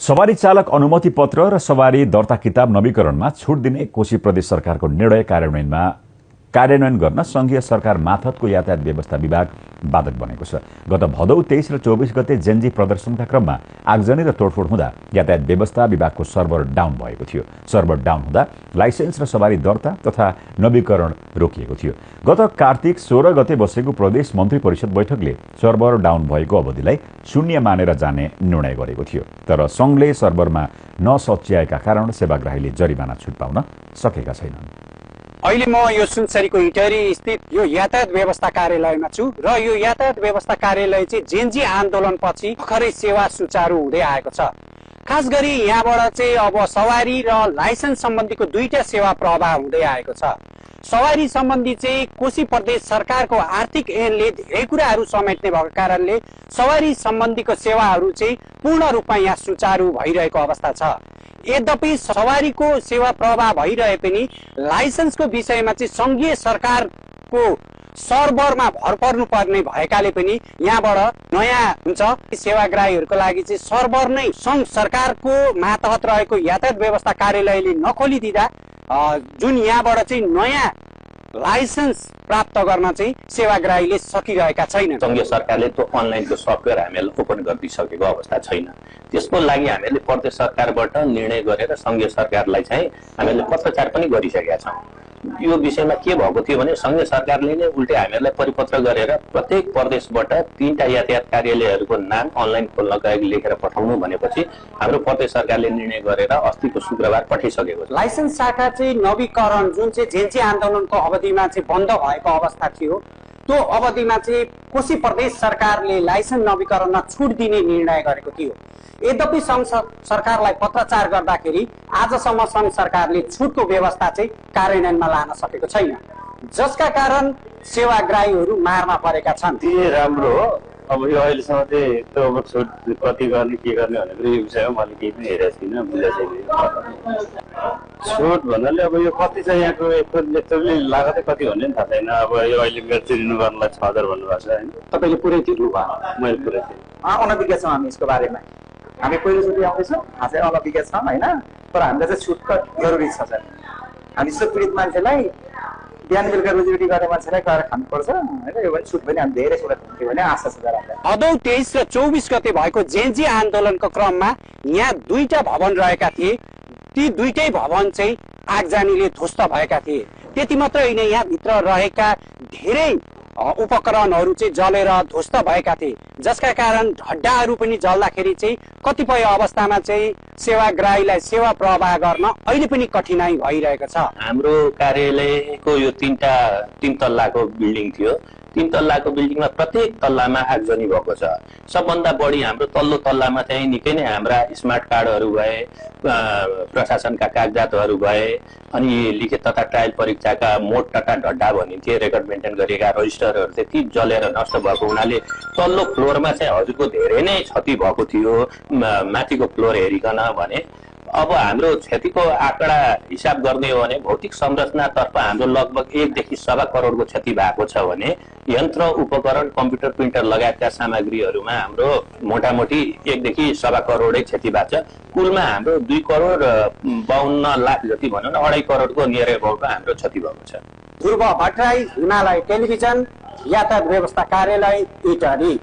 सवारी चालक अनुमति पत्र र सवारी दर्ता किताब नवीकरणमा छुट दिने कोशी प्रदेश सरकारको निर्णय कार्यान्वयन गर्न संघीय सरकार मार्फतको यातायात व्यवस्था विभाग बाधक बनेको छ। गत भदौ 23 र 24 गते जेनजी प्रदर्शनका क्रममा आगजनी र तोडफोड हुँदा यातायात व्यवस्था विभागको सर्भर डाउन भएको थियो। सर्भर डाउन हुँदा लाइसेन्स र सवारी दर्ता तथा नवीकरण रोकिएको थियो। गत कार्तिक 16 गते बसेको प्रदेश मन्त्री परिषद बैठकले सर्भर डाउन भएको अवधिलाई शून्य मानेर जाने निर्णय गरेको थियो। तर संघले सर्भरमा नसच्याएका कारण सेवाग्राहीले जरिवाना छुट पाउन सकेका छैनन्। अहिले म यो सुनसरीको इटरी स्थित यो यातायात व्यवस्था कार्यालयमा छु र यो यातायात व्यवस्था कार्यालय चाहिँ जेनजी आन्दोलनपछि भर्खरै सेवा सुचारू हुँदै आएको छ। खास गरी यहाँबाट चाहिँ अब सवारी र लाइसेन्स सम्बन्धीको दुईटा सेवा प्रवाह हुँदै आएको छ। सवारी सम्बन्धी चाहिँ कोशी प्रदेश सरकारको आर्थिक ऐनले धेरै कुराहरू समेट्ने भएको कारणले सवारी सम्बन्धीको सेवाहरू चाहिँ पूर्ण रूपमा यहाँ सुचारू भइरहेको अवस्था छ। यद्यपि सवारीको सेवा प्रवाह भइरहे पनि लाइसेन्सको विषयमा चाहिँ संघीय सरकारको सर्भरमा भर पर्नुपर्ने भएकाले पनि यहाँबाट नयाँ हुन्छ। सेवाग्राहीहरूको लागि चाहिँ सर्भर नै संघ सरकारको मातहत रहेको यातायात व्यवस्था कार्यालयले नखोलिदिँदा जुन यहाँबाट चाहिँ नयाँ लाइसेन्स प्राप्त गर्न चाहिँ सेवाग्राहीले सकिरहेका छैनन्। संघीय सरकारले त्यो अनलाइनको सफ्टवेयर हामीलाई ओपन गरिदिइसकेको अवस्था छैन। त्यसको लागि हामीले प्रदेश सरकारबाट निर्णय गरेर संघीय सरकारलाई चाहिँ हामीले पत्रचार पनि गरिसकेका छौँ। यो विषयमा के भएको थियो भने संघीय सरकारले नै उल्टै हामीहरूलाई परिपत्र गरेर प्रत्येक प्रदेशबाट 3टा यातायात कार्यालयहरूको नाम अनलाइन खोल्नका लागि लेखेर पठाउनु भनेपछि हाम्रो प्रदेश सरकारले निर्णय गरेर अस्तिको शुक्रबार पठाइसकेको छ। लाइसेन्स शाखा चाहिँ नवीकरण जुन चाहिँ जेनजी आन्दोलनको अवधिमा चाहिँ बन्द भएको अवस्था थियो, त्यो अवधिमा चाहिँ कोशी प्रदेश सरकारले लाइसेन्स नवीकरणमा छुट दिने निर्णय गरेको थियो। यद्यपि संघ सरकारलाई पत्रचार गर्दाखेरि आजसम्म संघ सरकारले छुटको व्यवस्था चाहिँ कार्यान्वयनमा लान सकेको छैन, जसका कारण सेवाग्राहीहरू मारमा परेका छन्। राम्रो हो। अब यो अहिलेसम्म चाहिँ त्यो अब छुट कति गर्ने के गर्ने भनेर यो विषयमा मैले केही पनि हेरेको छैन, बुझेको छैन। छुट भन्नाले अब यो कति चाहिँ यहाँको एक्चुअली लागतै कति भन्ने पनि थाहा छैन। अब यो अहिले मेरो रिन्यू गर्नलाई 6000 भन्नुभएको छ होइन। तपाईँले पुरै तिर्नु भयो? मैले पुरै थिएँ। अनभिज्ञ छौँ हामी यसको बारेमा। हामी पहिलोचोटि आउँदैछौँ, खासै अनभिज्ञ छौँ होइन। तर हामीलाई चाहिँ छुट जरुरी छ सर। हामी जस्तो पीडित मान्छेलाई बिहान बेलुका रोजीरोटी गर्ने मान्छेलाई गएर खानुपर्छ होइन। यो भने छुट पनि हामी धेरै सुरक्षित हुन्थ्यो भन्ने आशा छ सर हामीलाई। भदौ 23 र 24 गते भएको जेनजी आन्दोलनको क्रममा यहाँ दुईटा भवन रहेका थिए। ती दुईटै भवन चाहिँ आगजनीले ध्वस्त भएका थिए। त्यति मात्रै होइन, यहाँ भित्र रहेका धेरै उपकरणहरू चाहिँ जलेर ध्वस्त भएका थिए, जसका कारण ढड्डाहरू पनि जल्दाखेरि चाहिँ कतिपय अवस्थामा चाहिँ सेवाग्राहीलाई सेवा प्रवाह गर्न अहिले पनि कठिनाई भइरहेको छ। हाम्रो कार्यालयको यो 3 तल्लाको बिल्डिङ थियो। 3 तल्लाको बिल्डिङमा प्रत्येक तल्लामा आगजनी भएको छ। सबभन्दा बढी हाम्रो तल्लो तल्लामा चाहिँ निकै नै हाम्रा स्मार्ट कार्डहरू भए, प्रशासनका कागजातहरू भए, अनि लिखित तथा ट्रायल परीक्षाका मोड तथा ढड्डा भनिन्थे रेकर्ड मेन्टेन गरिएका रजिस्टरहरू चाहिँ ती जलेर नष्ट भएको हुनाले तल्लो फ्लोरमा चाहिँ हजुरको धेरै नै क्षति भएको थियो। माथिको फ्लोर हेरिकन भने अब हाम्रो क्षतिको आँकडा हिसाब गर्ने हो भने भौतिक संरचनातर्फ हाम्रो लगभग 1 देखि 1.25 करोडको क्षति भएको छ भने यन्त्र उपकरण कम्प्युटर प्रिन्टर लगायतका सामग्रीहरूमा हाम्रो मोटामोटी 1 देखि 1.25 करोडै क्षति भएको छ। कुलमा हाम्रो 2 करोड 52 लाख जति भनौँ न 2.5 करोडको नियर अबाउटमा हाम्रो क्षति भएको छ। ध्रुव भट्टराई, हिमालय टेलिभिजन, यातायात व्यवस्था कार्यालय, इटरी।